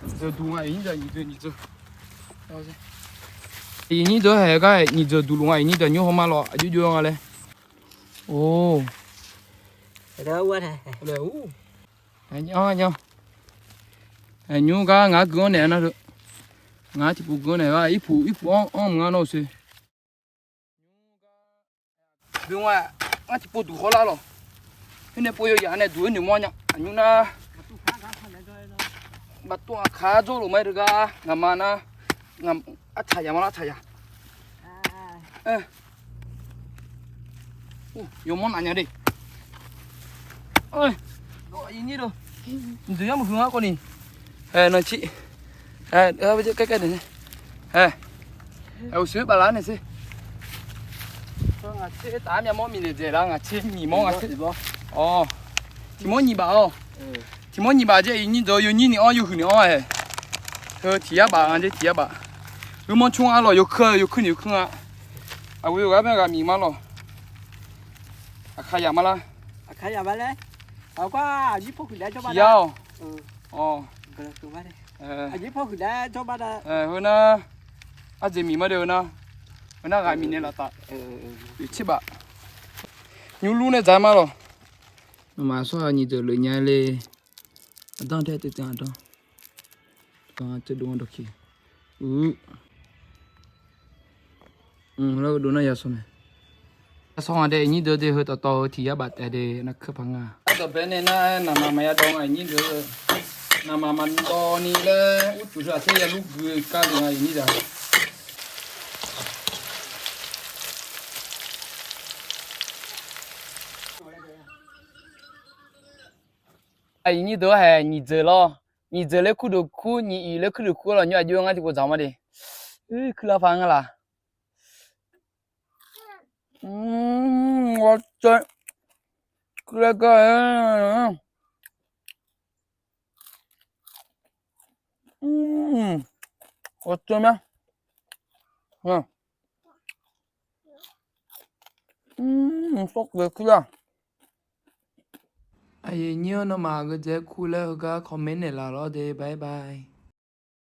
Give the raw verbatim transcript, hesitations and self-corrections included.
Nyiqdzeuq duq nga, iqnyir deuq nyiqdzeuq, nyiqdzeuq. Iqnyir deuq haeq gar nyiqdzeuq duq luf nga, iqnyir deuq nymr haw ma lawq, aqjox jov nga laer. Or. Nymr gar ngaq-anr gui-anr naeq nar-eu. Ngaq-anr tiqpov gui-anr naeq-a, irpuq irpuq anr anr mq ngar nawr-eu se. Nymr gar, ngar tiqpov duq hawlar lawq. Khoer nae pov yawyaq nae duq-aer noeqmawr nya. Aqnymr nar, baqtov aqkaq-ar dzawr lof ma-aer deuq gar ngaqma nar, artsaq yaq ma lar, artsaq yaq. Yawmawr naf nya de. Nyiqdzeuq yar maqhuiq ngar khawf ni. Haeq, nanqcir. Haeq, uqshoe baflar naeq sher. Ngaq tser taf-ar myavmawr miqnaeq dzaeq lar, ngaq tser nyiq mawr ngaq tser. Tiq mawr nyiq baf-awq. Tiq mawr nyiq baf jeq iqnyir deuq yawnyir ni anr yawhuiq ni anr-aeq. Heu tiq yar baf nga jeq, tiq yar baf. Heu manr cmr-a lawq, yawkuir-a, yawkuir ni yawkuir nga. Aqghoe yawqghaq bae ghaq miq ma lawq. Aqkaq yaq ma lar. Tiq yar-awq. Heu nar, ardzeq miq ma de heu nar. Heu nar ghaq miqnaeq laf taf. Tser baf. Nymr lur nae dzaq ma lawq. Nawmaf sawr-aq nyiqdzeuq leuf nya le. Aqdanr tae teutan aqdanr. Teutan teutan dawqkiq. Lar-eu dov nar ya sawr mae. Yasawr nga de, iqnyir deuq de heu tawv tawv-eu tiq yar baf taef de nar keuv paq nga. Ardawq bae nae nar naqma maqya dawv nga iqnyir deuq. Naqma maqdawv ni laer urcuf heu aqter ya lur gui kar le nga iqnyir deuq. Iqnyir deuq-anr haeq nyiqdzeuq lawr. Nyiqdzeuq laer kur deuq kur, nyiq iq laer kur deuq kur lawq, nymr aqjox ngar tiqpov dzaq ma de. Kuir lar paq nga laq. Ghawtsaev. Kuir laer gar-aer. Ghawtsaev ma. Sawrkeuv kuir lar. Aqyuif nyir-anr nawmaf geudzae kur laer heugar comment naeqlaf lawr de, bye bye.